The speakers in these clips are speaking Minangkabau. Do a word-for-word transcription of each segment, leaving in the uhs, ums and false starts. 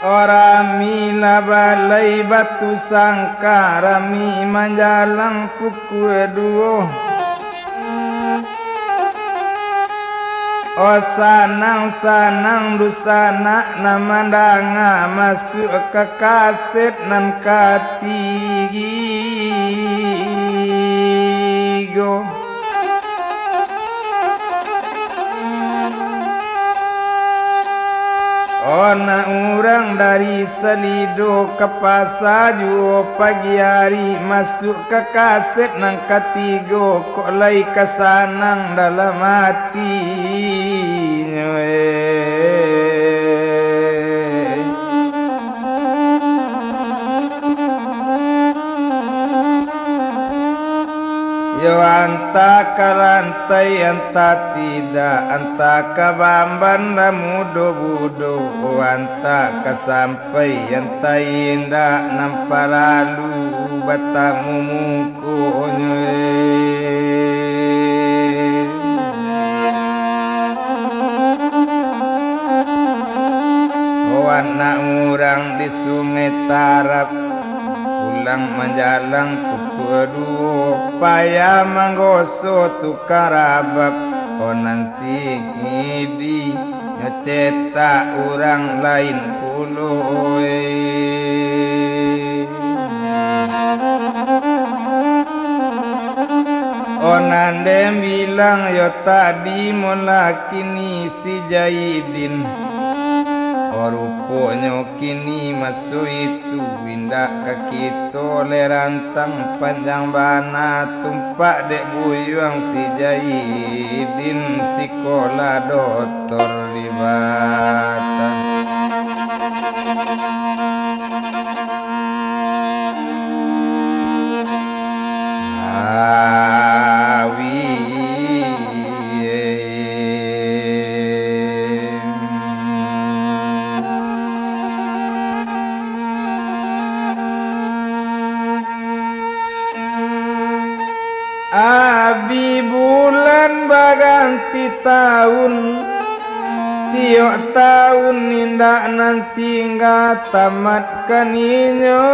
Rami lah balai Batu Sangka, rami manjalang pukua duo. Oh, sanang-sanang dunsanak nan mandanga, masuak ka kaset nan katigo. Oh, nak urang dari Salido ka pasa juo pagi ari, masuak ka kaset nan katigo, kok lai ka sanang dalam atinyo, eh. Yo, antah ka lantai, antah tidak, antah ka bamban lah mudo budo, antah ka sampai, antah indak, nan paralu batamu mukonyo, eh. Oh, anak urang di Sungai Tarab, pulang manjalang pukua duo, payah manggoso tukang rabab, oh, nan sihidi nyo cetak urang lain pulo, eh. Oh, nan den bilang yo tadi, molah kini si Jaidin. Oh, ruponyo kini maso itu indak ka kito lai rantang, panjang bana tumpak dek buyuang si Jaidin sikolah dotor di Batam. Awi. Abi bulan baganti taun, tiok taun indak nan tingga tamat kan inyo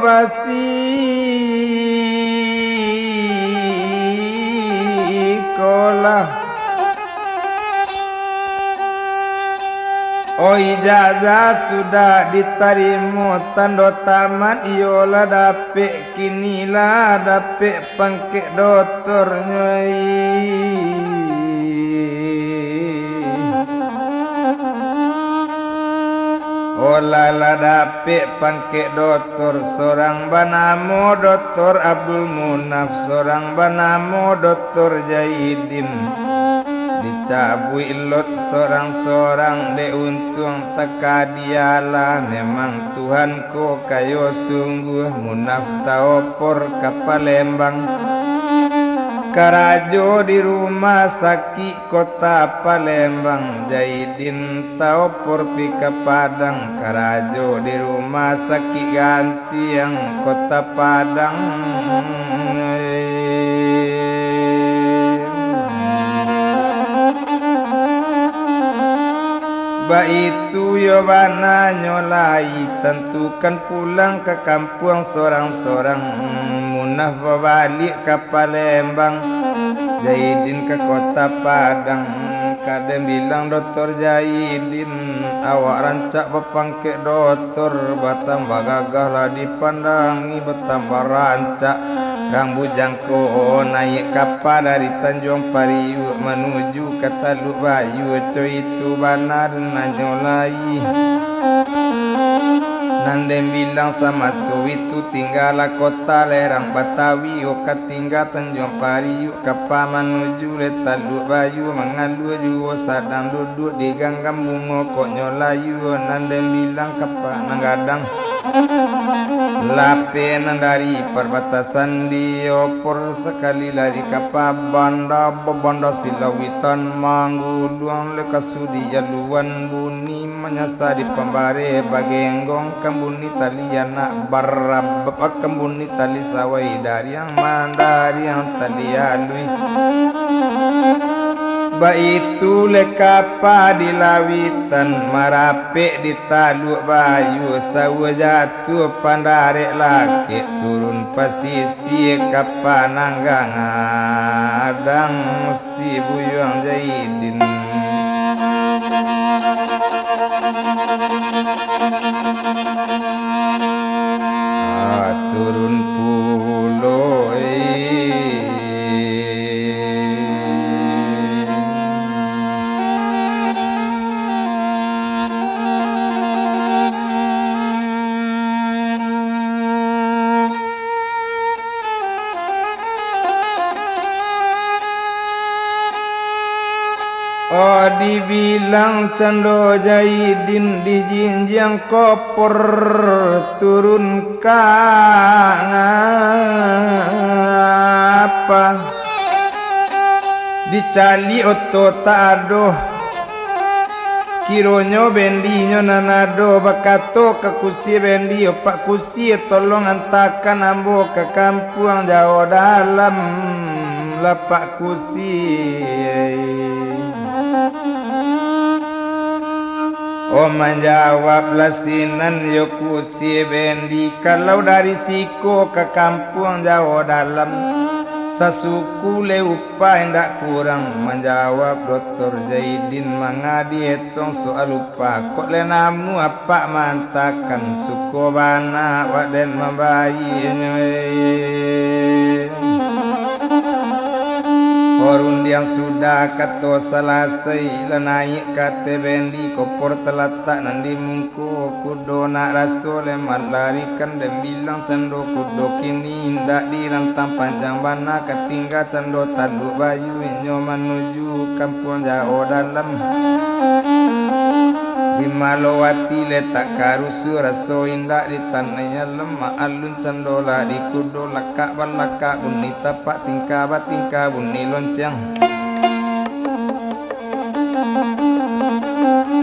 basikolah. Oh, ijazah sudah ditarimo, tando tamat iyo lah dapek, kini lah dapek pangkek dotornyo, ai. Oh, lah, lah dapek pangkek dotor, sorang banamo Dotor Abdul Munaf, sorang banamo Dotor Jaidin. Dicabuik lot sorang-sorang dek untuang takadialah, memang Tuhan ko kayo sungguah, Munaf taopor ka Palembang. Karajo di rumah sakik Kota Palembang, Jaidin taopor pi ka Padang, karajo di rumah sakik Gantiang, Kota Padang. Baitu yo bananyo lai, tantukan pulang ka kampuang sorang-sorang, Munaf babaliak ka Palembang, Jaidin ka Kota Padang. Ka den bilang Dotor Jaidin, awak rancak bapangkek dotor, batambah gagah lah dipandangi, batambah rancak. Rang bujang ko naiak kapa dari Tanjuang Pariuk manuju ka Taluk Bayu, co itu bana nan nyo lai. Nan den bilang samaso itu tinggalah kota Lerang Batawi, oh, ka tingga Tanjuang Pariuk, kapa manuju lai Taluk Bayu, mangalua juo sadang duduak di ganggam bungo, kok nyo layua, nan den bilang kapa nan gadang. Lapeh nan dari parbatasan diopor, sakali lari kapa banda, babanda silawitan mangguluang, lai ka sudialuan bunyi manyasa di pambareh bagenggong, kambuni tali anak barabab, kambuni tali sawai dariang mandariang tali alui. Baitu lai kapa di lawitan, marapek di Taluak Bayu, sauah jatuah pandarek lakek, turun pasisia kapa nan gadang si Buyuang Jaidin. Ah, turun pulo, eh. Oh, dibilang cando Jaidin, dijinjiang kopor turun ka ngapa. Dicaliak oto tak ado. Kironyo bendinyo nan ado, bakato ka kusie bendi, "Opak kusie, tolong antakan ambo ka Kampuang Jawo Dalam, lapak kusie." Oh, manjawablah sinan yo kusie bendi, "Kalau dari siko ka Kampuang Jawo Dalam, sasuku lai upah indak kurang," manjawab Doktor Jaidin. "Manga dietong soal upah, kok lai namuah apak maantakan, suko bana wak den mambayiaknyo, eh." Oh, rundiang sudah kato salasai, lah naiak ka ateh bendi, kopor talatak nan di mungko. Kudo nak raso lai malarikan, den bilang cando kudo kini indak dirantang, panjang bana ka tingga cando Taluak Bayu, inyo manuju Kampuang Jawo Dalam. Di Malowati lai tak karusuah, raso indak di tanah alam, maalun cando lah di kudo, lakak balakak bunyi tapak, tingkah batingkah bunyi lonceng.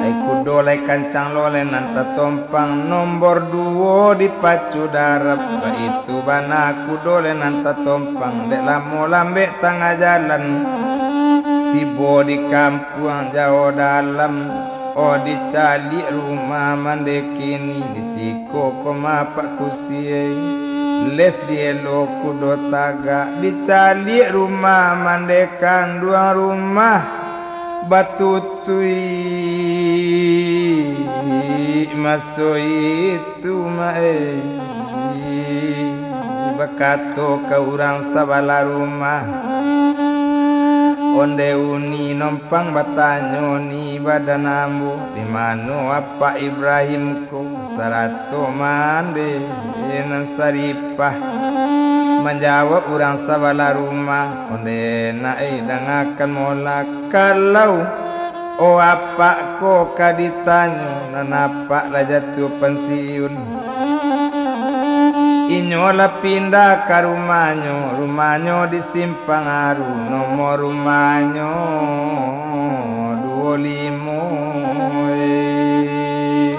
Ai kudo lai kancang lo lai nan tatompang, nombor duo dipacu darab, baitu bana kudo lai nan tatompang, dek lamo lambek tangah jalan, tibo di Kampuang Jawo Dalam. Oh, dicaliak rumah mande kini, di siko ko mapak kusie, les dielo kudo tagak, dicaliak rumah mande kanduang, rumah batutuik maso itu, Mak, eh. Bakato ka urang sabalah rumah, "Onde uni nompang batanyo ni badan ambo, di mano Apak Ibrahim ko, sarato mande nan saripah?" Manjawab urang sabalah rumah, "Onde nak, eh, dangakan molah, kalau, oh, apak ko ka ditanyo, nan apak lah jatuah pansiun. Inyo lah pindah ka rumahnyo, rumahnyo di Simpang Aru, nomor rumahnyo duo limo, eh."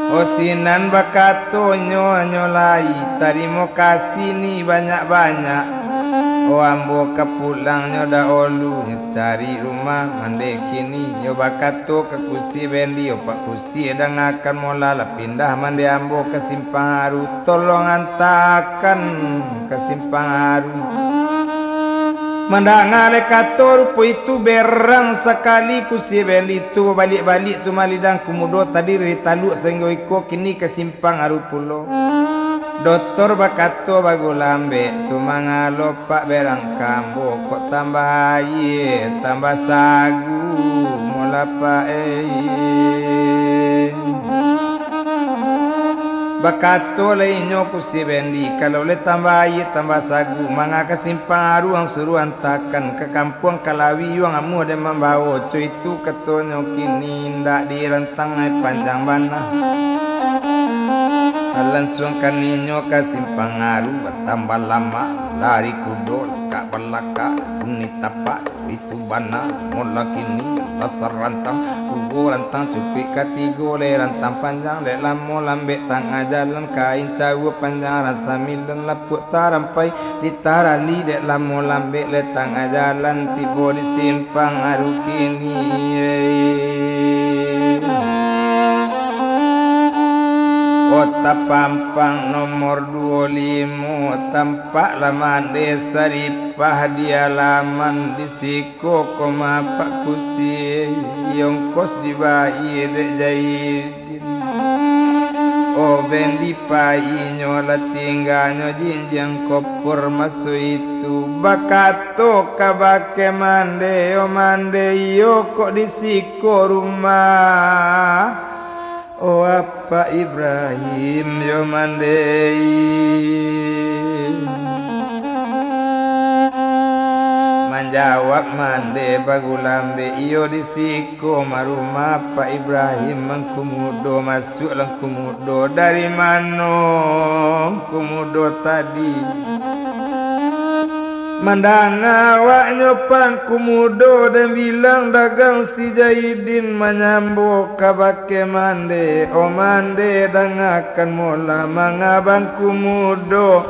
Oh, sinan bakatonyo, "Nyo lai, tarimo kasih ni banyak-banyak. Oh, ambo ka pulang nyo dahulu, nyo cari rumah mande kini." Nyo bakato ka kusie bendi, "Opak kusie, dangakan molah, lah pindah mande ambo ka Simpang Aru, tolong antakan ka Simpang Aru." Mandanga lai kato rupo itu, berang sakali kusie bendi tu, babaliak-baliak tu malidang kumudo tadi dari Taluak Sainggo Iko kini ka Simpang Aru pulo. Doktor bakato bagu lambek tu, "Mangalo pak berang ka ambo, kok tambah aia, tambah sagu, molah pak, eh." Bakato lai inyo kusie bendi, "Kalau lai tambah aia, tambah sagu, manga ka Simpang Aru ang suruah antakan, ka Kampuang Kalawi yuang amuah den mambawo, co itu katonyo kini indak dirantang ai, panjang bana. Lansuangkan inyo ka Simpang Aru, batambah lamak, lari kudo, lakak balakak, bunyi tapak, di Tu bana, mula kini lah sarantang, duo rantang cukuik, katigo lai rantang panjang, dek lamo lambek tangah jalan, kain cawua panjang rasa milen, lapuak tarampai di tarali, dek lamo lambek lai tangah jalan, tibo di simpang aru kini. Kota Pampang nomor duo limo, tampak lah mande saripah di alaman, di siko koma apak kusi, ongkos dibayia dek Zaidin. Oben dipainyo lah tingganyo jinjiang kopor maso itu, bakato kabake mande, "Yo mande, iyo kok di siko rumah?" "O Apak Ibrahim, yo mande." Manjawab mande bagulambek, "Iyo di siko mah rumah Apak Ibrahim, Angku Mudo. Masuaklah Angku Mudo." "Dari mano Angku Mudo tadi?" Mandanga awaknyo Angku Mudo, den bilang dagang si Zaidin manyambo kabake mande, "O mande, dangakan molah manga Angku Mudo.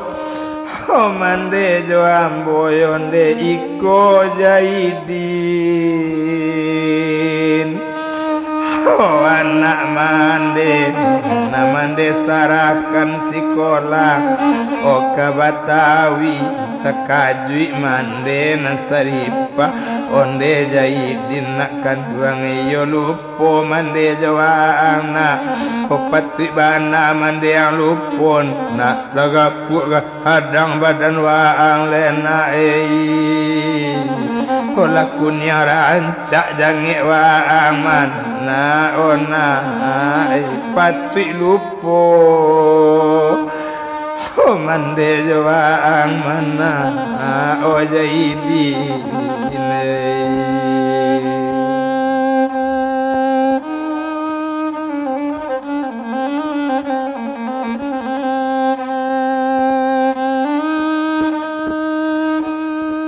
O mande jo ambo yo nde iko Zaidin. O anak mande, nan mande sarahkan sikolah. O ka Batawi, takajuik mande nan saripah. Onde Zaidin nak kanduang iyo lupo mande jo waang nak. O patuik bana mande ang lupo nak, lah gapuak gadang badan waang lai nak ei. O lah kuniang rancak jangek waang mah nak, o nak ei, patuik lupo. O mande jo waang mah nak, o Zaidin ei."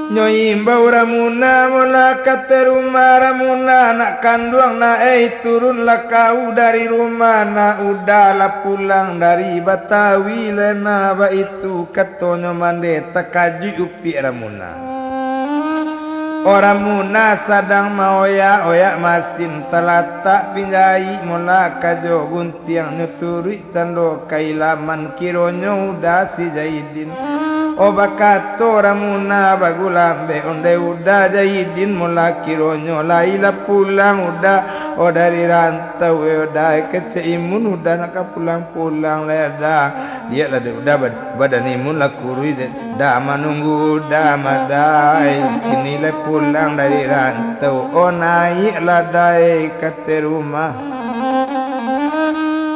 Nyo imbau Ramuna, "Molah ka ateh rumah Ramuna, nak kanduang nak ei, turunlah kau dari rumah nak, Uda lah pulang dari Batawi lai nak." Baitu katonyo mande, takajuik upiak Ramuna. O Ramuna sadang maoyak-oyak masin, talatak pinjaik molah ka jo guntiang, nyo turuik cando kailaman, kironyo Uda si Zaidin. O bakato Ramuna bagulambek, "Ondeh Uda Zaidin molah, kironyo lai lah pulang Uda, o dari rantau, eh, Uda, eh, kecek imun Uda nak ka pulang-pulang lai Uda. Lieklah dek Uda bad-, badan imun lah kuruih dek Uda, manunggu Uda mah Uda, eh, kini lai pulang dari rantau, o naiaklah Uda, eh, ka ateh rumah."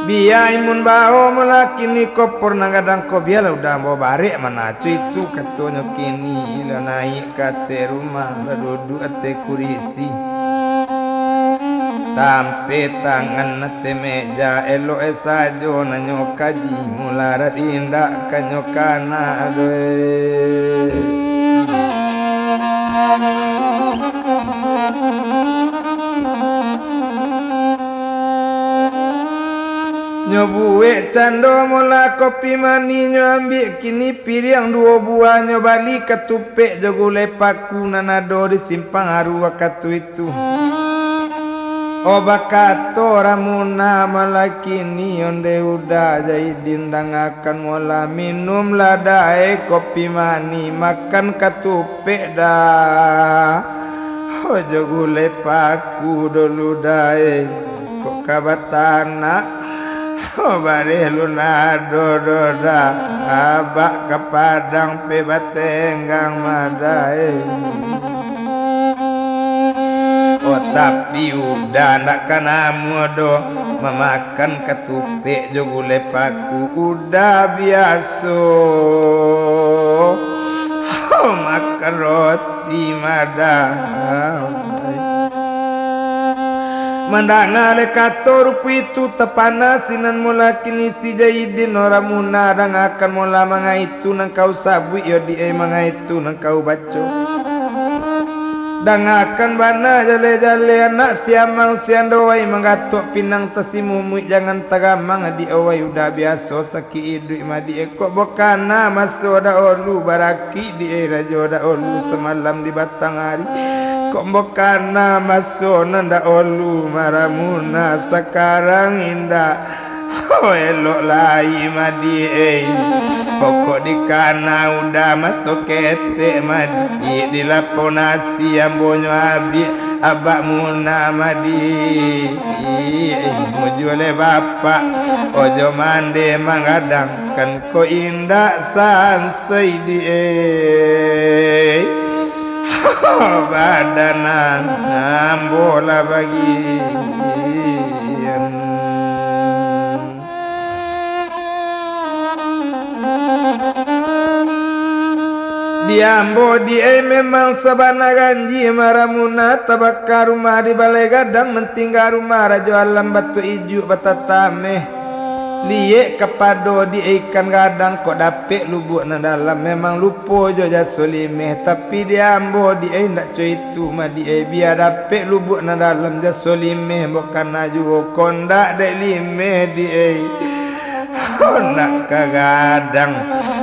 "Bia imun bao molah kini kopor nan gadang ko, bialah Uda ambo barek manaco itu," katonyo kini. Lah naiak ka ateh rumah, lah duduak ateh kurisi, tampek tangan ateh meja, elok-e sajo nan nyo kaji, mularat indak ka nyo kana doh. Nyo buek cando molah kopi manih, nyo ambiak kini piriang duo buah, nyo bali katupek jo gulai paku nan ado di simpang aru wakatu itu. O bakato Ramuna, malah kini ondeh Uda Zaidin, dangakan molah, minumlah Uda, eh, kopi manih, makan katupek Uda, o jo gulai paku dulu Uda, eh, kok ka batanak. O bareh lu nado doh Uda, abak ka Padang pe batenggang mah Uda, eh. O tapi Uda ndak ka namuah doh, mamakan katupek jo gulai paku Uda biaso, o makan roti mah Uda. Mandanga dek kato rupo itu, tapana sinan molah kini si Zaidin, o Ramuna, dangakan molah, manga itu nan kau sabuik yo di, eh, manga itu nan kau baco. Dangakan bana jaleh-jaleh anak si Amang si Ando wai, manggatok pinang tasi mumuik, jangan tagamang adiak wai, udah biaso sakik iduik madiak. Kok bukana maso dahulu barakik di ai rajo dahulu samalam di batang ari. Kok bukana maso nan dahulu maramuna sakarang indak. Oh, elok lai madiak, eh. Pokok dikana udah maso ketek madiak, di lapau nasi ambonyo abih, abak muna madiak, eh. Mujua leh bapak, ojo mande manggadangkan ko indak sansai diak, eh. Badan ambo lah bagian. Di ambo diak memang sabana ganjia maramuna, tabaka rumah di balai gadang, mantingga rumah Rajo Alam Batu Ijuk batatameh. Liek kapado diak ikan gadang, kok dapek lubuak nan dalam, memang lupo jo jaso limeh. Tapi di ambo diak indak co itu madiak, bia dapek lubuak nan dalam, jaso limeh bukana juo, kok ndak dek limeh diak. Nak ka gadang,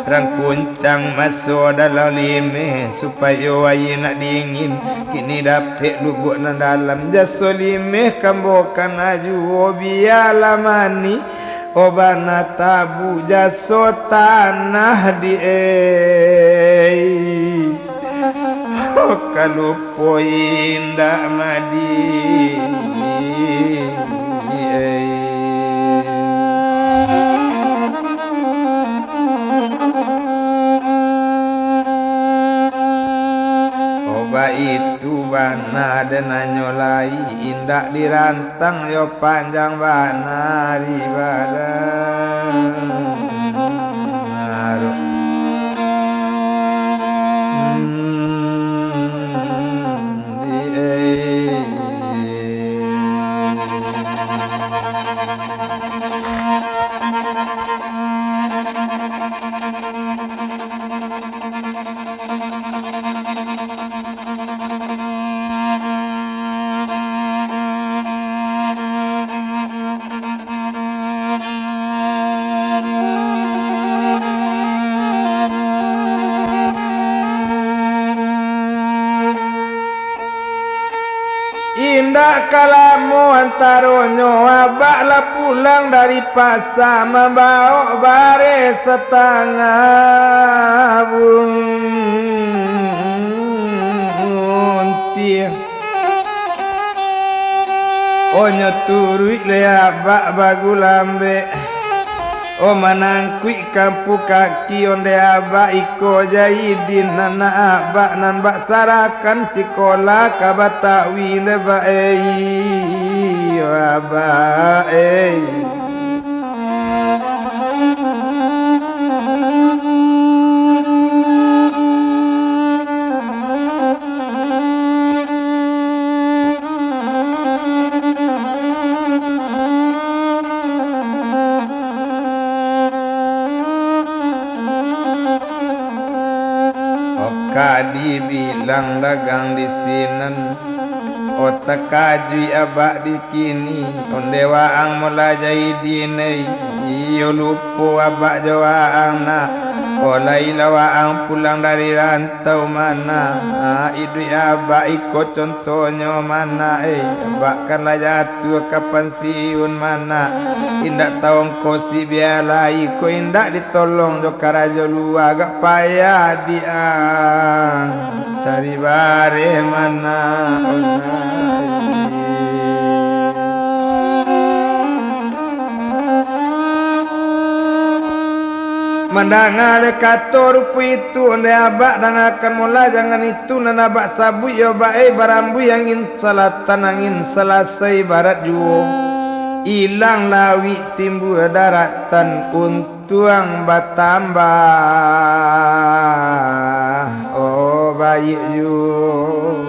rang kuncang maso dalam limeh, supayo aia nak dingin. Kini dapek lubuak nan dalam, jaso limeh kambokan ajuo, bialah manih, oh bana tabu jaso tanah diak. Oh, ka lupo indak madiak. Oh, baitu bana den anyo lai, indak dirantang yo panjang bana di badan. Hmm, di, eh. Indak ka lamo antaronyo, abak lah pulang dari pasa, mambawok bareh satangah buntiah. Onyo turuik leh abak bagulambek. Oh, manangkuik kampu kaki ondeh abak iko Jaidin, anak abak nan bak sarakan sikolah ka Batawi leh, bak, eh, iyo abak, eh. Oka dibilang dagang di sinan, oh takajuik abak di kini, ondeh waang Mola Jaidin, eh, iyo lupo abak jo waang nah, oh lai lah waang pulang dari rantau mana, iduik abak iko contohnyo mana, eh, abak kan lah jatuah ka pansiun mana, indak tau angko si bia lai, ko indak ditolong jo karajo lua, agak payah di ang. Cari bareh mana. Mandanga dek kato rupo itu, ondeh abak dangakan Mola, jangan itu nan abak sabuik yo, bak, eh, barambuih angin salatan, angin salasai barat juo. Ilang lawik timbua daratan, un- tuang batambah, oh, baiak juo.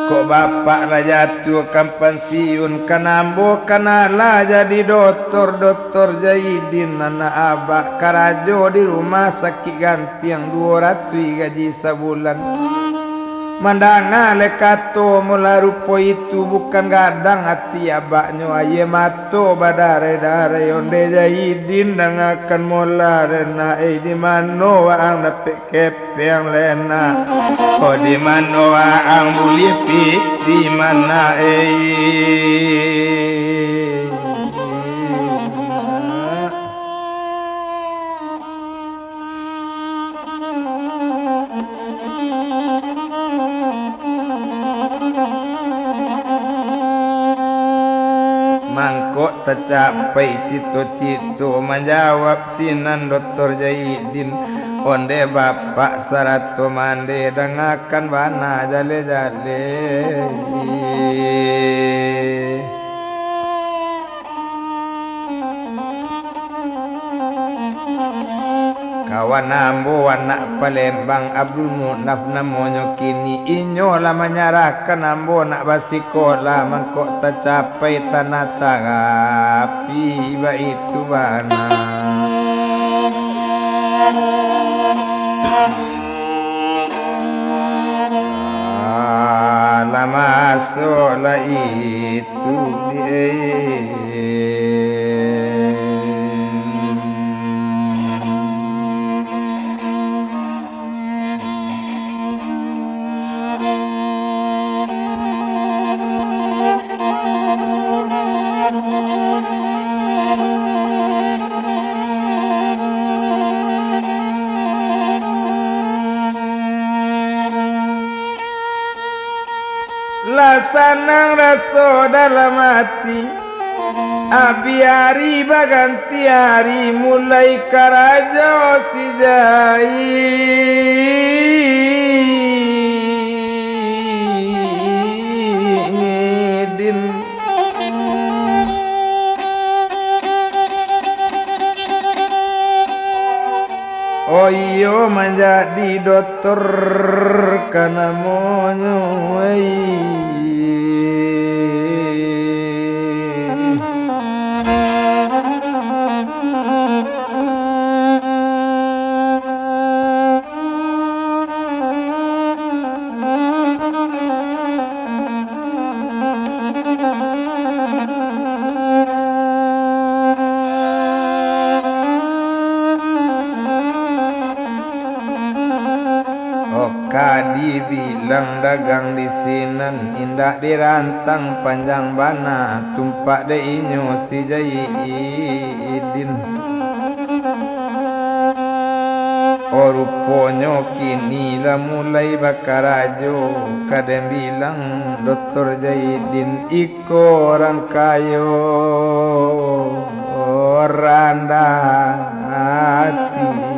Kok Bapak lah jatuah ka pansiun, kan ambo kan alah jadi dotor, Dotor Jaidin anak abak, karajo di rumah sakik gantiang, duo ratuih gaji sabulan. Mandanga lai kato mula rupo itu, bukan gadang ati abaknyo, aia mato badarai-darai. Onde Jaidin dangakan mula, Nak, eh, di mano waang dapek kepeang lai, Nak? Oh, di mano waang buliah pitih, Nak, eh? Mangko tacapai cito-cito, manjawab sinan Dotor Jaidin. Onde bapak sarato mande, dangakan bana jale-jale. Kawan ambo anak Palembang, Abdul Munaf namonyo kini, inyo lah manyarahkan ambo nak basikolah, mangko tacapai tanah tarapi, baitu bana. Alah, maso lah itu di. Lah sanang raso dalam ati, abih ari baganti ari, mulai karajo si Jaidin. Oh iyo, manjadi dotor ka namonyo, wei. Oka dibilang dagang di sinan, indak dirantang panjang bana, tumpak dek inyo si Jaidin. Oh, ruponyo kini lah mulai bakarajo, ka den bilang Dotor Jaidin, iko urang kayo randah ati.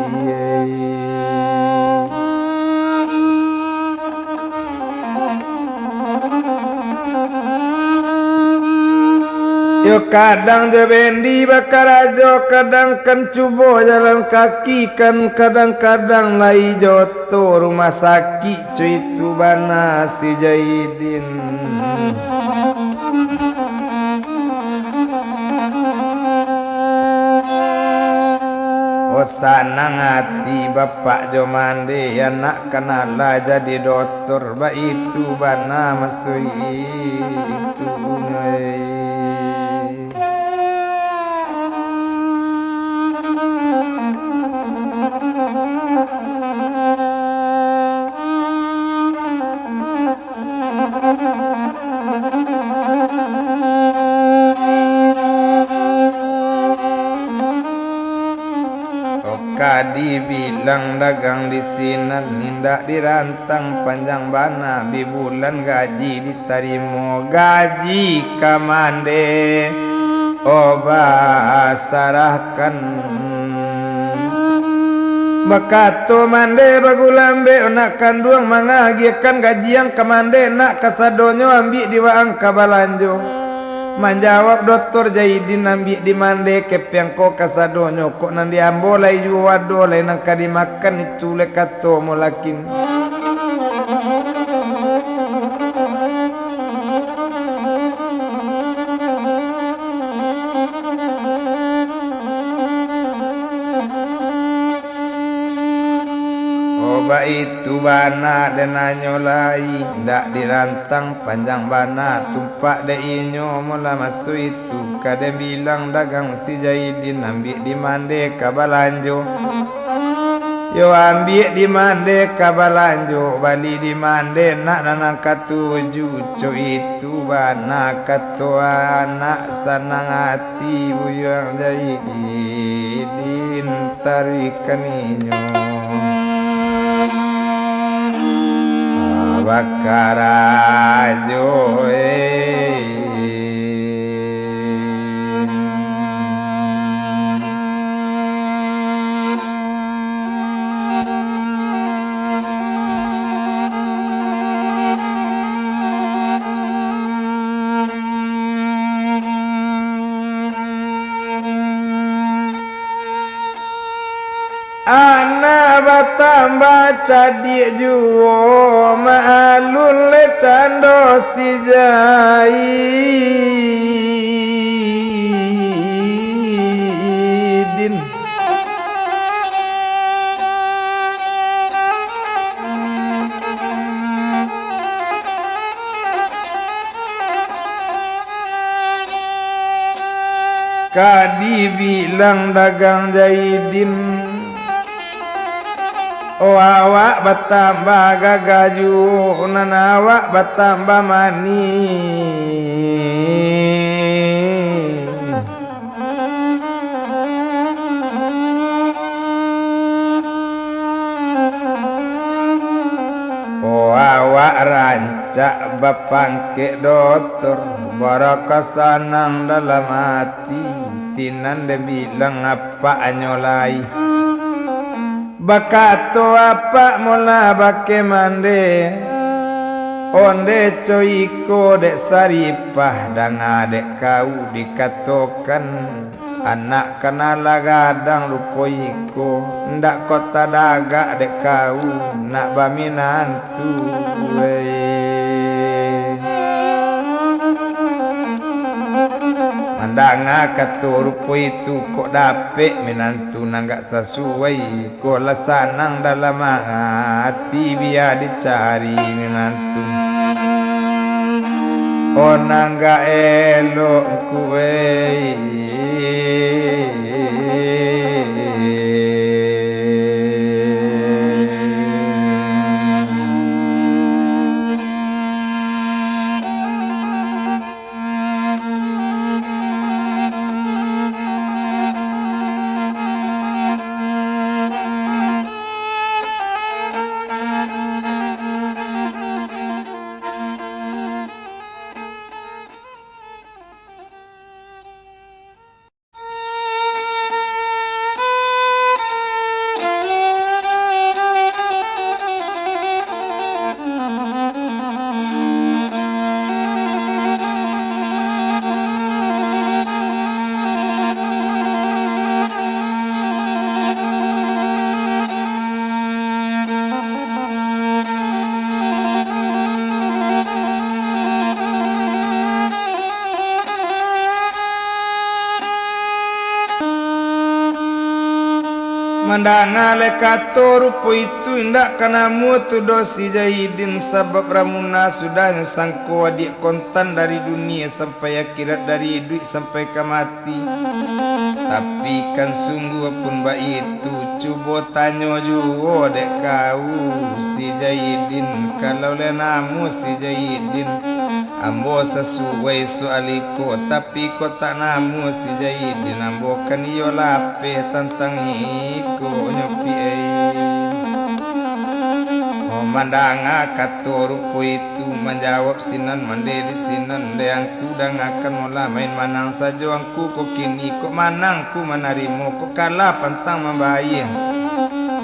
Yo, kadang jo bendi bakarajo, kadang kan cubo jalan kaki, kan kadang-kadang lai jo oto rumah sakik, co itu bana si Jaidin. Oh, sanang ati bapak jo mande, anak kan alah jadi dotor, baitu bana maso itu, eh. Oka dibilang dagang di sinan, indak dirantang panjang bana, bi bulan gaji di tarimo, gaji ka mande, oh, basarahkan. Bakato mande bagulambek, nak kanduang mangagiahkan gaji ang ka mande, nak kasadonyo ambiak di waang ka balanjo. Manjawab Dotor Jaidin, ambiak di mande kepeang ko kasadonyo, kok nan di ambo lai juo ado, lai nan ka dimakan itu lai kato mulakin. Itu bana den nanyo lai, ndak dirantang panjang bana tumpak dek inyo. Mula maso itu ka den bilang dagang si Jaidin, ambiak di mande ka balanjo. Yo ambiak di mande ka balanjo, bali di mande nak nan katuju, co itu bana kato anak sanang ati. Ti buyuang Jaidin tarikan inyo. Bakarajo, eh. Anak batambah cadiak juo, maalun le cando si Jaidin. Ka dibilang dagang Jaidin, oh, awak batambah gagah juo, nan awak batambah manih. Oh, awak rancak bapangkek dotor, baraka sanang dalam ati, sinan den bilang apaknyo lai. Bakato apak mula bakeh mande, onde co iko dek Saripah, danga dek kau dikatokan, anak ka nan lah gadang rupo iko, ndak ko tadagak dek kau nak baminantu, weh. Mandanga kato rupo itu, kok dapek minantu nan agak sasuai, ko lah sanang dalam ati, bia dicari minantu. Oh, nan agak elok kue. Mandanga lai kato rupo itu, indak ka namuah tu doh si Jaidin, sabab Ramuna sudahnyo sangko adiak kontan dari dunia sampai akhirat, dari iduik sampai ka mati. Tapi kan sungguah pun baitu, cubo tanyo juo dek kau si Jaidin, kalau lai namuah si Jaidin, ambo sasuai soal iko, tapi kok tak namuah si Jaidin, ambo kan iyo lapeh tantang iko nyo piai. Oh, mandanga kato rupo itu, manjawab sinan, mandeh di sinan, dek angku dangakan molah main manang sajo angku ko kini, kok manang ku manarimo, kok kalah pantang mambayia.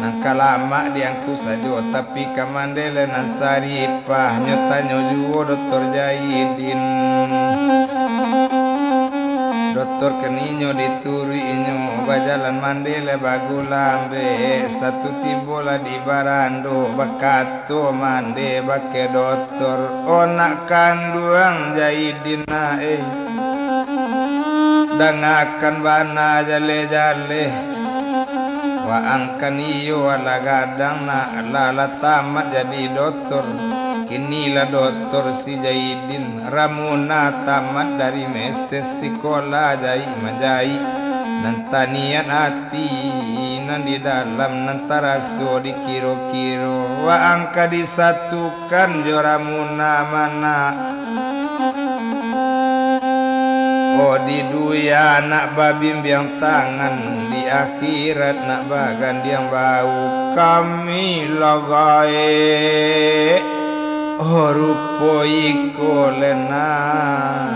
Nan ka lamak di angku sajo, tapi ka mandeh lai nan Saripah, nyo tanyo juo Doktor Jaidin. Doktor kan inyo dituruik inyo, bajalan mandeh lai bagulambek, satu tibo lah di barando, bakato mandeh bakeh Doktor, "Oh, nak kanduang Jaidin, nak, eh, dangakan bana jaleh-jaleh. Waang kan iyo alah gadang nak, lah, lah tamat jadi dotor. Kini lah dotor si Jaidin. Ramuna tamat dari meses, sikola jaik manjaik. Nan taniat ati, nan di dalam, nan taraso dikiro-kiro. Waang ka disatu kan jo Ramuna manak. Oh, di dunia nak babimbiang tangan, di akhirat nak bagandiang bahu. Kami lah gaek, oh, rupo iko lenak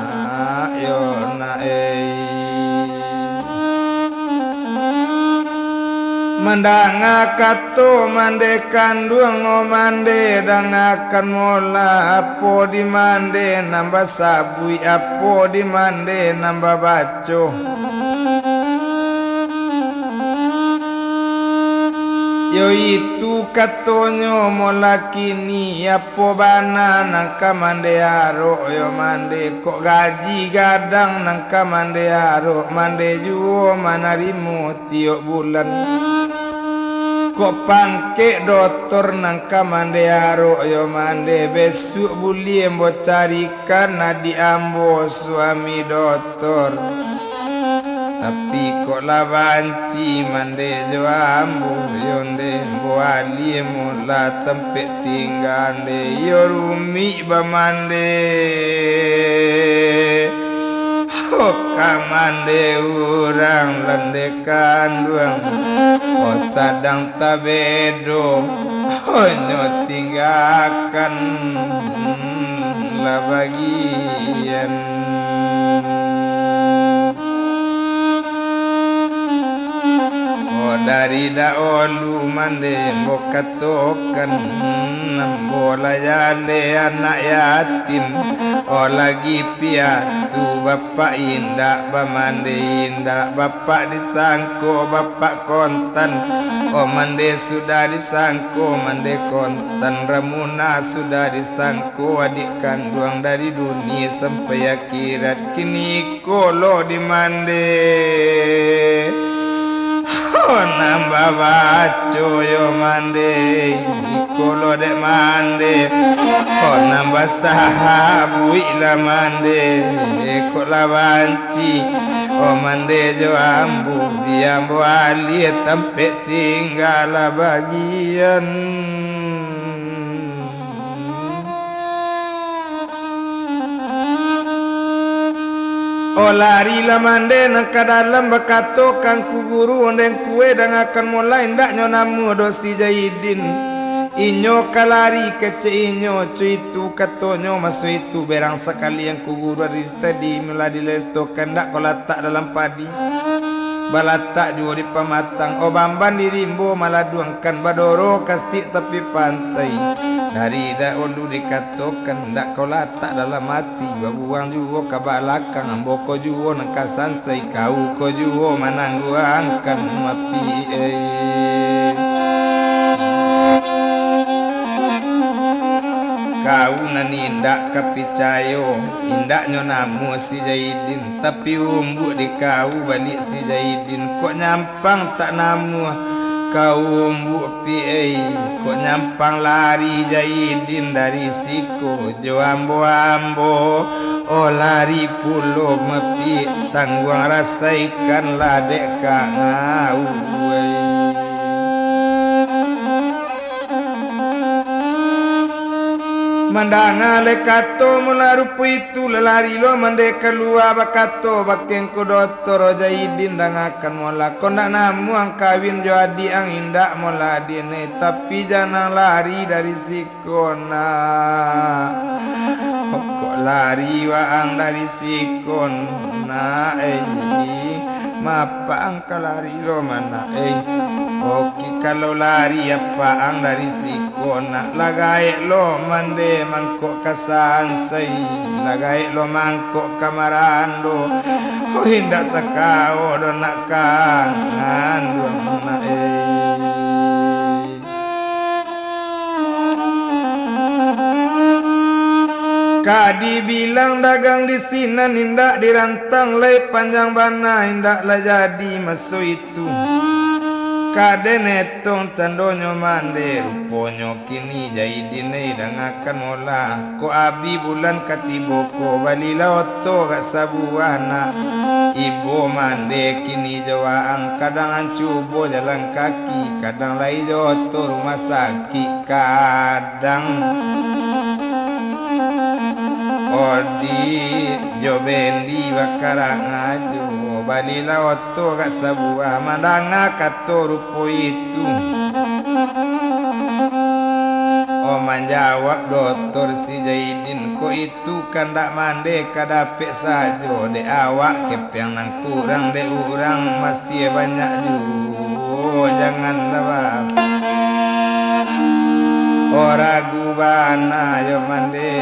yo nak ei. Mandanga kato mande kanduang, oh, mande dangakan mola, apo di mande nan basabuik, apo di mande nan babaco. Yo itu katonyo mola kini, apo bana nan ka mande arok yo mande, kok gaji gadang nan ka mande arok, mande juo manarimo tiok bulan. Kok pangkek dotor nan ka mande arok yo mande, besuak buliah ambo carikan adiak ambo suami dotor. Tapi kok lah banci mande jo ambo yo nde, ambo alih mola tampek tingga nde, iyo rumik bamande. Oh, ka mande urang lah nde kanduang, oh, sadang tabedo, oh, nyo tinggakan lah bagian. Oh, dari daulu mande ambo katokan, ambo lah jaleh anak yatim. Oh, lagi piatu bapak indak bamande, indak bapak disangko bapak kontan. Oh, mande sudah disangko mande kontan, Ramuna sudah disangko adik kanduang dari dunia sampai akhirat. Kini iko lo dimande. Oh, nan babaco yo mande, iko lo dek mande. Oh, nan basabuik lah mande, kok lah banci. Oh, mande jo ambo, bia ambo alih tampek tingga lah bagian. Oh, lari lah mande nan ka dalam, bakato ka Angku Guru, ondeh Angku e, dangakan mola, indak nyo namuah doh si Jaidin. Inyo ka lari kecek inyo, co itu katonyo maso itu, berang sakali Angku Guru dari tadi lah dilentokan, indak ko latak dalam padi. Balatak juo di pamatang, oh, bamban di rimbo maladuangkan, badoro kasik tapi pantai. Dari daulu dikatokan, ndak kau latak dalam ati, babuang juo ka balakang, ambo ko juo nan ka sansai, kau ko juo manangguangkan mapi, eh. Kau nan indak ka picayo, indaknyo namuah si Jaidin. Tapi umbuak di kau baliak si Jaidin, kok nyampang tak namuah kau umbuak pi ei, kok nyampang lari Jaidin dari siko jo ambo-ambo, oh lari pulo mapiak tangguang rasaikanlah dek ka ngau ei. Mandanga lai kato mula rupo itu, lalari lo mande kalua, bakato bakeh Angku Doto, Jaidin dangakan mola, kok ndak namuah ang kawin jo adiak ang, indak mola adiak ne, tapi jan ang lari dari siko nak. Kok lari waang dari siko nak ei, mapak ang ka lari lo manak ei. Oke, kalau lari apak ang dari siko nak, lah gaek lo mande mangkok ka sansai, lah gaek lo mangkok ka marando. Oh, indak takao doh nak kanduang nak ei. Ka dibilang dagang di sinan indak dirantang lai, panjang bana indak lah jadi maso itu. Ka den etong candonyo mande, ruponyo kini Jaidin ei dangakan mola. Kok abih bulan ka tibo ko, balilah oto agak sabuah nak. Ibo mande kini jo waang, kadang an cubo jalan kaki, kadang lai jo oto rumah sakik, kadang Odi jo bendi bakarak ngajo, balilah oto agak sabuah, mandanga kato rupo itu. Oh, manjawab dotor si Jaidin, kok itu kandak mande ka dapek sajo, dek awak kepeang nan kurang, dek urang masih banyak juo, janganlah ba-, oh, ragu bana yo mande.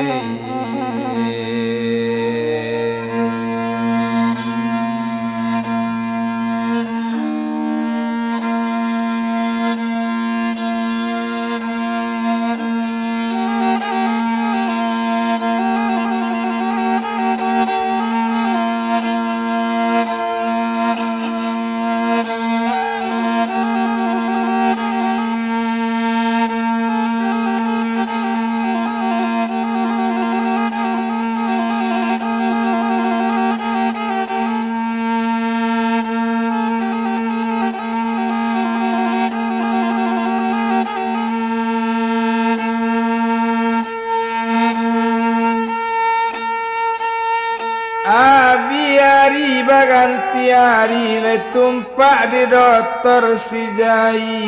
Abih ari baganti ari, lai tumpak di dotor si Jaidin.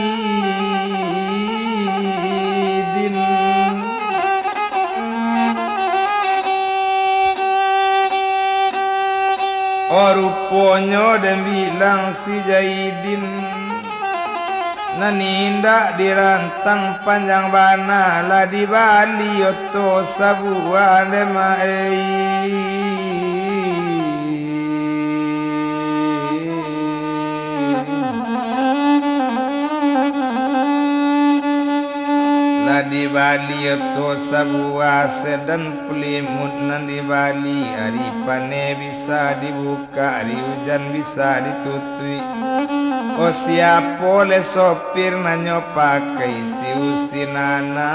Oh, ruponyo den bilang si Jaidin, nan indak dirantang panjang bana, lah dibali oto sabuah dek mak ei. Lah dibali oto sabuah, sedan pulimut nan dibali, ari paneh bisa dibu-, ka ari ujan bisa ditutuik. Oh, siapo leh sopir nan nyo pakai, si Usin anak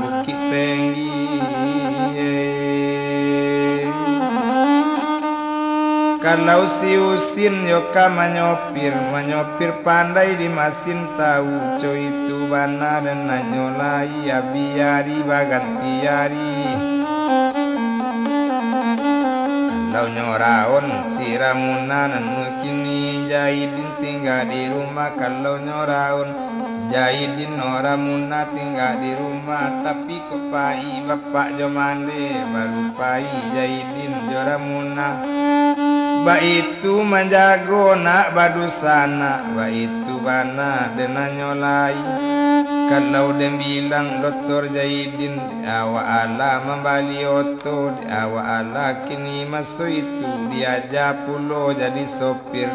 Bukik Tinggi? Kalau si Usin yo ka manyopir, manyopir pandai di masin tahu, co itu bana den nanyo lai, abih ari baganti ari. Kalau nyo raun si Ramuna nan kini, Jaidin tingga di rumah. Kalau nyo raun si Jaidin, no Ramuna tingga di rumah. Tapi kok pai bapak jo mande, baru pai Jaidin jo Ramuna. Baitu manjago nak badusanak, baitu bana den nanyo lai. Kalau den bilang dotor Jaidin, dek awak alah mambali oto, dek awak alah kini maso itu diaja pulo jadi sopir.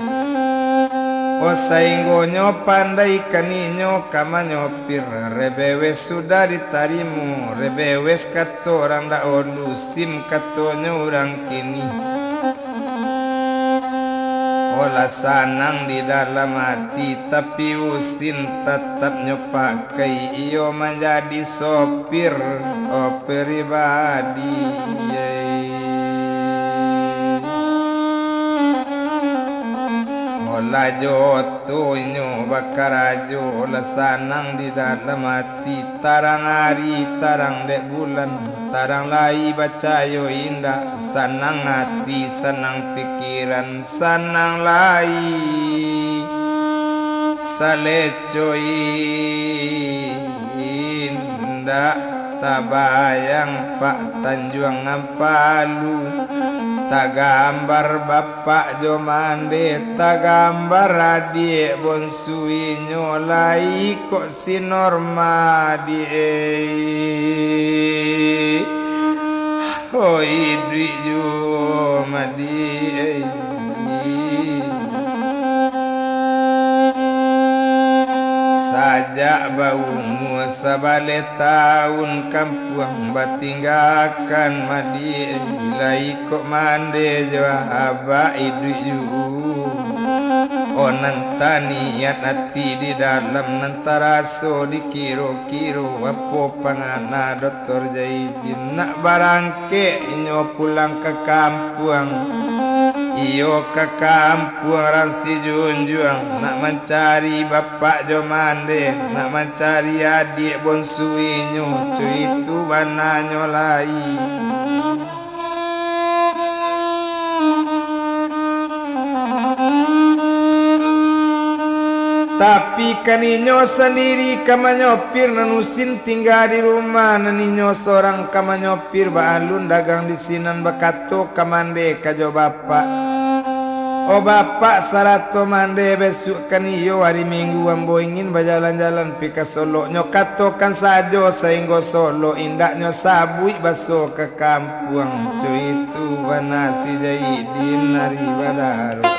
Oh, sainggonyo pandai kaninyo ka manyopir, rebewes sudah ditarimo, rebewes kato urang dahulu, sim katonyo urang kini. Oh, lah sanang di dalam ati, tapi Usin tatap nyo pakai, iyo manjadi sopir, oh, pribadi. Oh, lah jo oto inyo bakarajo, lah sanang di dalam ati. Tarang ari, tarang dek bulan, tarang lai bacayo indak, sanang ati, sanang pikiran, sanang lai saleco indak tabayang Pak Tanjuang Ampalu, tagambar bapak jo mande, tagambar adiak bonsu inyo lai kok si Norma di ei. Hoi, iduik juo madi ei. Sajak baumua sabaleh taun kampuang batinggakan madi ei, lai kok mande jo abak iduik juo. Oh, nan taniat ati di dalam, nan taraso dikiro-kiro, apo pangana Doktor Jaidin nak barangkek inyo pulang ka kampuang. Iyo ka kampuang Rang Sijunjuang, nak mancari bapak jo mande, nak mancari adiak bonsu inyo, co itu bananyo lai. Tapi kan inyo sandiri ka manyopir, nan usin tingga di rumah, nan inyo sorang ka manyopir, baalun dagang di sinan, bakato ka mande ka jo bapak, "Oh bapak sarato mande, besuk kan iyo ari Minggu, ambo ingin bajalan-jalan pi ka Solok." Nyo katokan sajo sainggo Solok, indak nyo sabuik baso ka kampuang. Co itu bana si Jaidin ari badaro.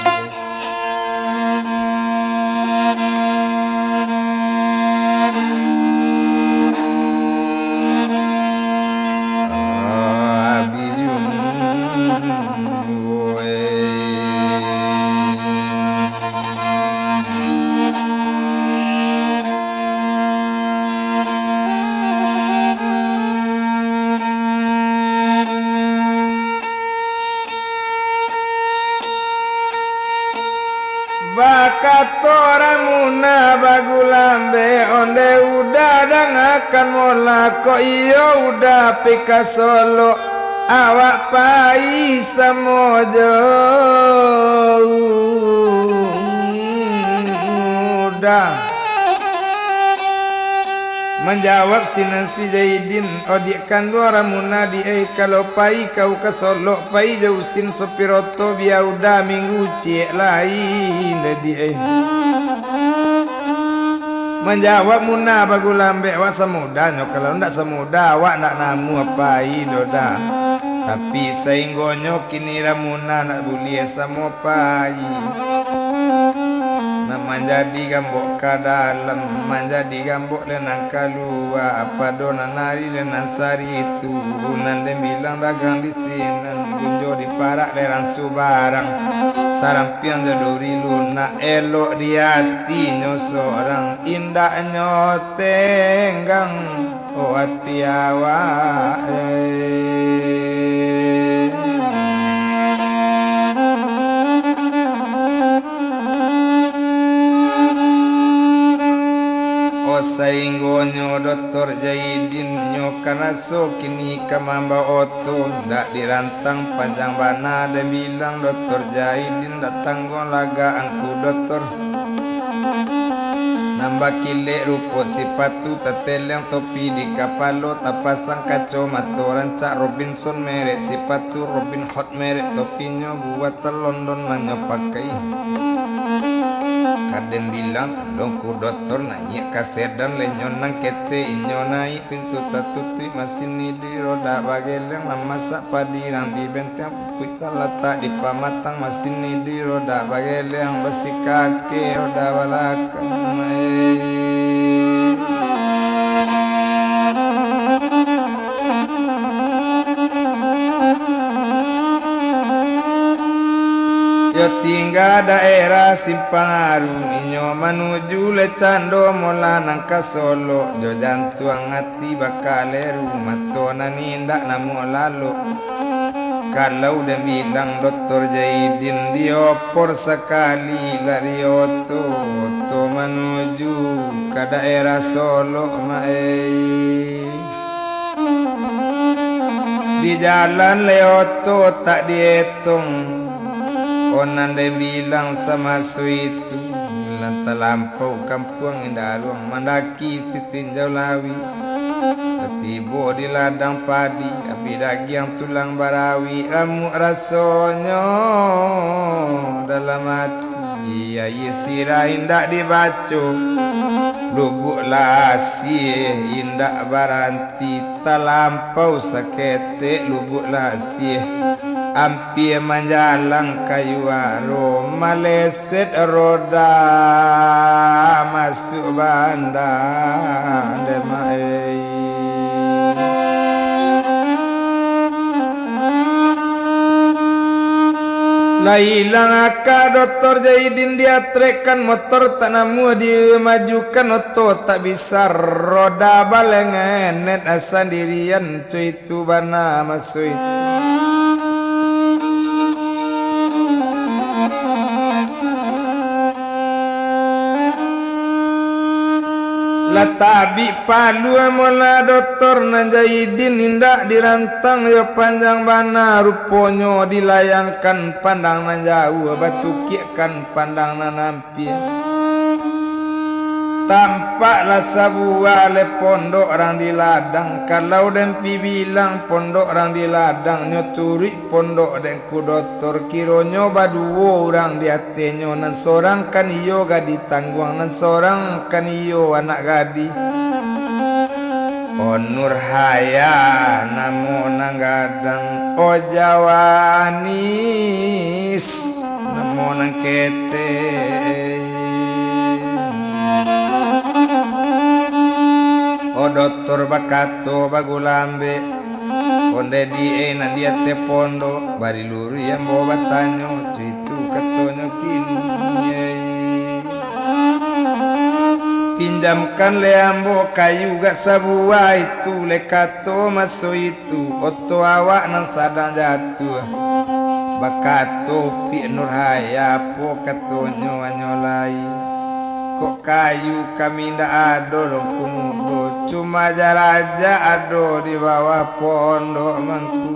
Bakato Ramuna bagulambek, onde Uda dangakan mola, kok iyo Uda pi ka Solok, awak pai samo jo Uda. Manjawab sinan si Jaidin, "Odiak kanduang Ramuna, Diak e, kalau pai kau ka Solok, pai jo usin sopir oto, bia Uda Minggu ciek lai, Diak e." Manjawab Muna bagulambek, "Awak samo Uda nyo, kalau ndak samo Uda, awak ndak namuah pai doh, Da. Tapi sainggonyo kini Ramuna ndak buliah samo pai. Nak manjadi gambok ka dalam, manjadi gambok dek nan kalua, pado nan ari dek nan saritu, nan den bilang dagang di sinan, gunjo diparak dek rang subarang, sarampiang jo duri lunak, elok di atinyo sorang, indaknyo tenggang." Oh, ati awak, eh. Oh, sainggonyo Doktor Jaidin nyo ka raso kini ka mambao oto, ndak dirantang panjang bana, den bilang Doktor Jaidin, datang go lagak angku Doktor. Nan bakilek rupo sipatu, tateleng topi di kapalo, tapasang kacomato rancak Robinson, merek sipatu Robin Hood, merek topinyo buatan London nan nyo pakai. Ka den bilang cando ngku Doktor, naiak ka sedan, lenyo nan ketek inyo naiak, pintu tatutuik, masin iduik roda bageleng, nan masak padi rang di benteng, pupuik talatak di pamatang, masin iduik roda bageleng, basi kaki roda balakang. Yo tingga daerah Simpang Aru, inyo manuju lai cando mola nan ka Solok, jo jantuang ati bakaleru, mato nan indak namuah lalok. Kalau den bilang Doktor Jaidin, diopor sakali lari oto, oto manuju ka daerah Solok, Mak, eh. Di jalan lai oto tak dietong, oh, nan den bilang samaso itu, lah talampau kampuang Indaruang, mandaki Sitinjau Lawi. Lah tibo di ladang padi, abih dagiang tulang barawi, ramuak rasonyo dalam ati, aia sirah indak dibaco, Lubuak Lasieh indak baranti, talampau saketek Lubuak Lasieh, ampia manjalang ka Yuaro, males set roda masuak banda, Demak, eh. Ilang aka Doktor Jaidin, diatrekkan motor tak namuah, dimajukan oto tak bisa, roda balengenet sandirian, cuy. Tu bana maso itu. Lah tabik palu amolah Doktor nan Jaidin, indak dirantang yo panjang bana, ruponyo dilayangkan pandang nan jauah, batukiakkan pandang nan Tampak lah sabuah lai pondok rang di ladang. Kalau den pi bilang pondok rang di ladang, nyo turuik pondok den ku Doktor. Kironyo baduo urang di atenyo, nan sorang kan iyo gadih tangguang, nan sorang kan iyo anak gadih. O Nurhaya namo nan gadang, o Jawanis namo nan ketek. O Doktor bakato bagulambek, ondeh di e nan di ateh pondok, bari luruih ambo batanyo, cuitu katonyo kini. Pinjamkan lai ambo kayu gak sabuah itu, lai kato maso itu. Tu oto awak nan sadang jatuah, bakato Pik Nurhaya, apo katonyo anyo lai. Kok kayu kami ndak ado doh Ngku Mudo, cuma jarajak ado di bawah pondok mangku.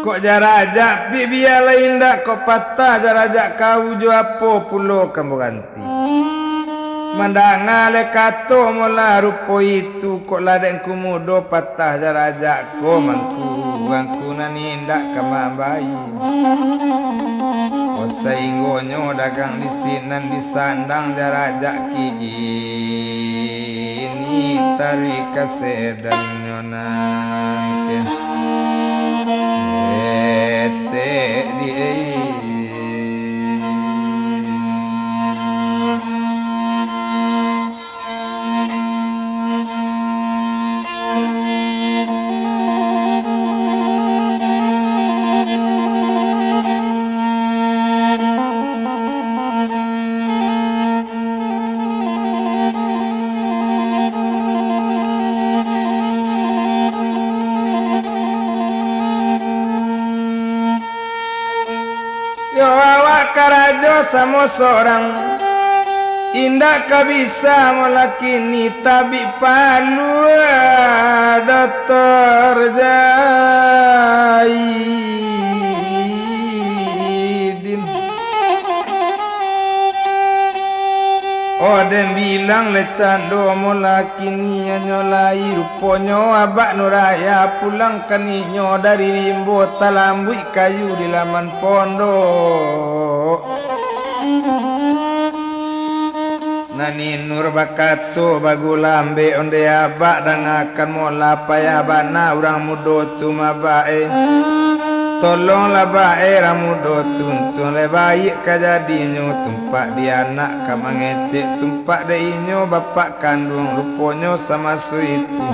Kok jarajak Pik, bia lai indak, kok patah jarajak kau, jo apo pulo ka ambo ganti? Mandanga lai kato molah rupo itu, kok lah dek Ngku Mudo patah jarajak ko mangku, Ngku nan indak ka mambai. Oh, sainggonyo dagang di sinan disandang jarajak kini, taruih ka sedannyo nan ke etek di. Yo, awak karajo samo sorang, indak ka bisa mo lakini, tabik palua Doktor Jaidin. Oh, den bilang lai cando mo lakini, anyo lai ruponyo Abak Nuraya pulang kan inyo dari rimbo, talambuik kayu di laman pondok. Nani Nur bakato bagulambek, ondeh Abak dangakan molah, payah bana urang mudo tu mah Abak e. Tolonglah Abak e, urang mudo tu untuang lai baiak ka jadinyo, tumpak di anak ka mangecek, tumpak dek inyo bapak kanduang, ruponyo samaso itu.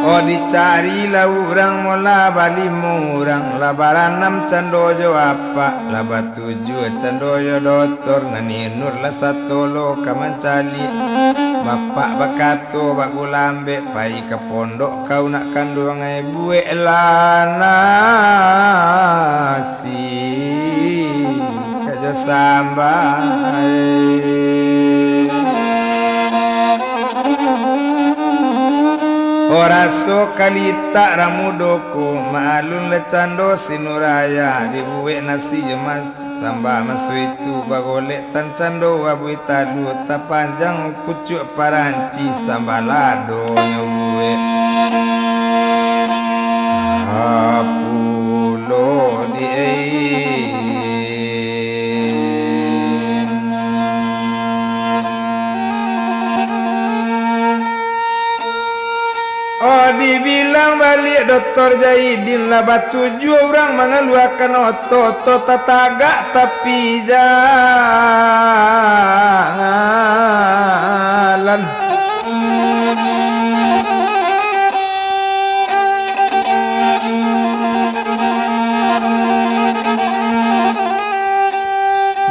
Oh, dicari lah urang molah balimo urang, lah baranam cando jo apak, lah batujuah cando jo Doktor, Nani Nur lah sato lo ka mancaliak. Bapak bakato bagulambek, pai ka pondok kau nak kanduang ai, bueklah nasi ka jo samba. Oh, raso kalitak urang mudo ko, maalun lai cando si Nuraya, dibuek nasi jo mas-, samba maso itu, bagolek tan cando abuih talua, tapanjang pucuak paranci, samba ladonyo buek. Apulo di Oh, dibilang Urang baliak Doktor Jaidin lah batujuah urang mangaluakan oto-oto tatagak tapi jalan.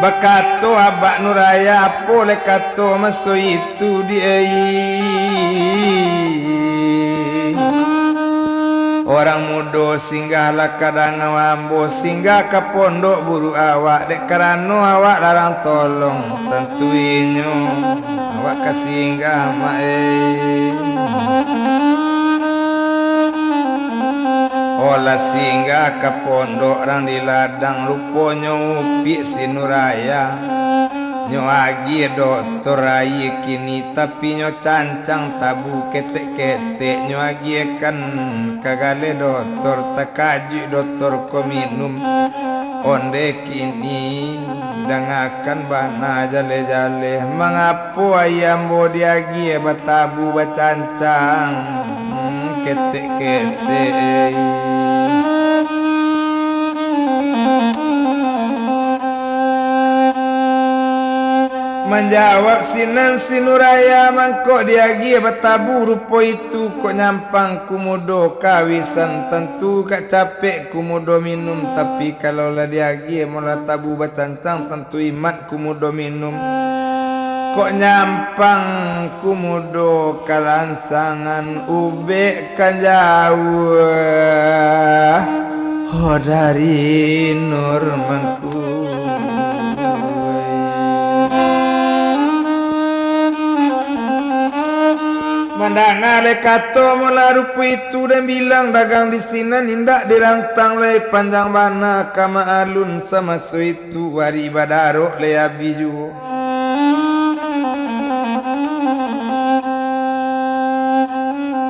Bakato Abak Nuraya, apo lai kato maso itu di ai. Urang mudo singgahlah ka dangau ambo, singgah ka pondok buruak awak, dek karano awak larang tolong, tantu inyo awak ka singgah, Mak, eh. Olah singgah ka pondok rang di ladang, ruponyo upik si Nuraya. Nyo agiah doktor aia kini, tapi nyo cancang tabu ketek-ketek, nyo agiahkan ka galeh doktor, takajuik doktor ko minum. Onde kini, dangakan bana jaleh-jaleh, mangapo aia ambo diagiah batabu bacancang, ketek-ketek. Manjawab sinan si Nuraya, mangko diagiah batabu rupo itu, kok nyampang kumudo kawisan, tantu ka capek kumudo minum, tapi kalau lah diagiah molah tabu bacancang, tantu imat kumudo minum. Kok nyampang kumudo kalangsangan, ubek ka jauah, ho dari Nur mangku. Mandanga lai kato molah rupo itu, dan bilang dagang di sinan indak dirantang lai, panjang bana ka maalun samaso itu, ari badarok lai abih juo.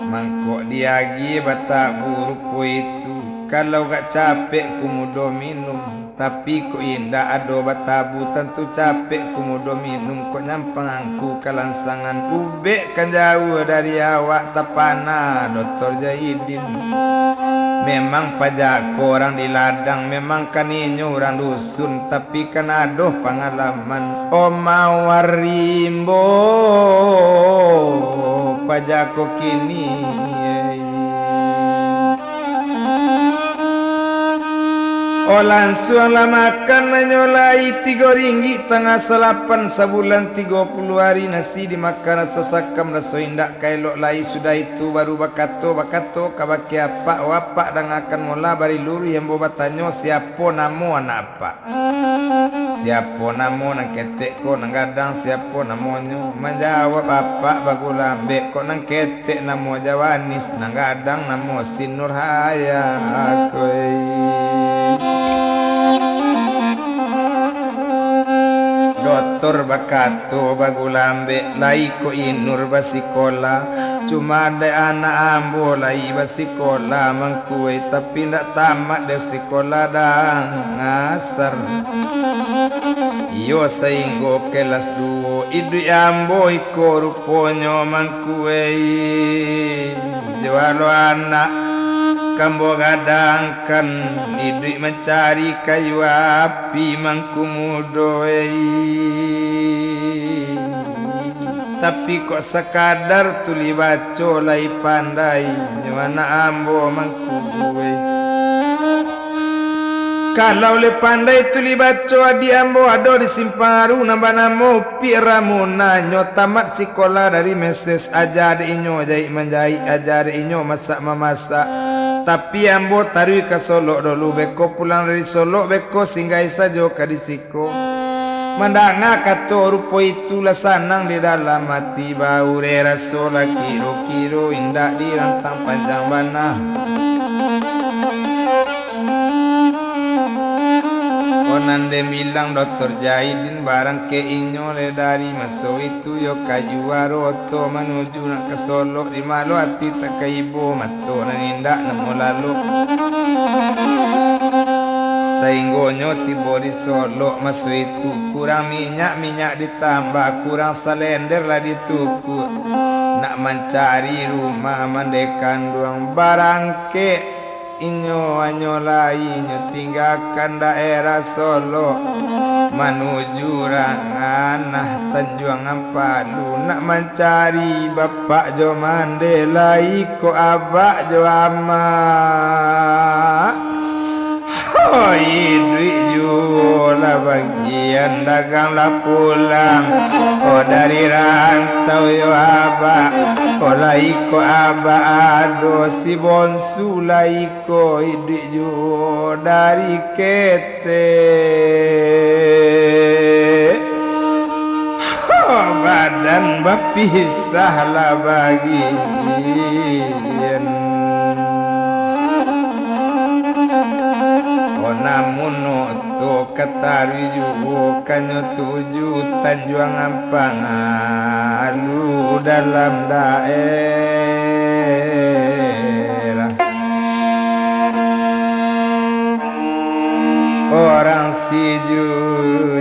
Mangko diagiah batabu rupo itu, kalau gak capek kumudo minum, tapi kok indak ado batabu, tantu capek kumudo minum, kok nyampang angku kalangsangan, ubek kan jauah dari awak, tapana Doktor Jaidin. Memang pajako urang di ladang, memang kan inyo urang dusun, tapi kan ado pangalaman. Omah warimbo pajako kini. Oh, lansuang lah makan, hanyo lai tigo ringgik tangah salapan, sabulan tigo puluah ari nasi dimakan, raso sakam, raso indak ka elok lai. Sudah itu baru bakato, bakato kabake apak, "Oh apak, dangakan molah, bari luruih ambo batanyo, siapo namo anak apak?" Siapo namo nan ketek ko nan gadang, siapo namonyo? Manjawab apak bagulambek, kok nan ketek namo Jawanis, nan gadang namo si Nurhayah koi. Doktor bakato bagulambek, lai ko Inur basikola, cuma dek anak ambo lai basikola mangkue, tapi ndak tamat dek sikola dang asar. Iyo, sainggo kelas duo, iduik ambo iko ruponyo mangkue. Jualo anak kambo gadangkan, iduik mancari kayu api mangku mudo ei. Tapi kok sakadar tulih baco lai pandai nyo anak ambo mangku buai. Kalau lai pandai tulih baco, adiak ambo ado di Simpang Aru nan banamo Upik Ramuna, nyo tamat sikola dari meses, aja dek inyo jaik manjaik, aja dek inyo masak mamasak. Tapi ambo taruih ka Solok dulu, beko pulang dari Solok, beko singgahi sajo ka di siko. Mandanga kato rupo itu lah sanang di dalam ati, baureh raso lah kiro-kiro indak dirantang panjang bana. Ko nan den bilang Doktor Jaidin, barang kek inyo leh dari maso itu yo ka juaro oto manuju nak ka Solok, di malo ati tak ka ibo, mato nan indak namo lalok. Sainggonyo tibo di Solok maso itu, kurang minyak, minyak ditambah, kurang salender lah ditukuk. nak mancari rumah mandeh kanduang, barangkek inyo, hanyo lai inyo tinggakan daerah Solok, manuju Ranganah Tanjuang Ampalu, nak mancari bapak jo mandeh, lai ko abak jo amak. Oh, iduik juo lah bagian, dagang lah pulang. Oh, dari rantau yo abak. Oh, lai ko abak ado si bonsu, lai ko iduik juo dari ketek. Oh, badan bapisah lah bagian. Oh, namun oto ka taruih juo, kanyo tuju Tanjuang Ampalu dalam daerah. Urang Sijuak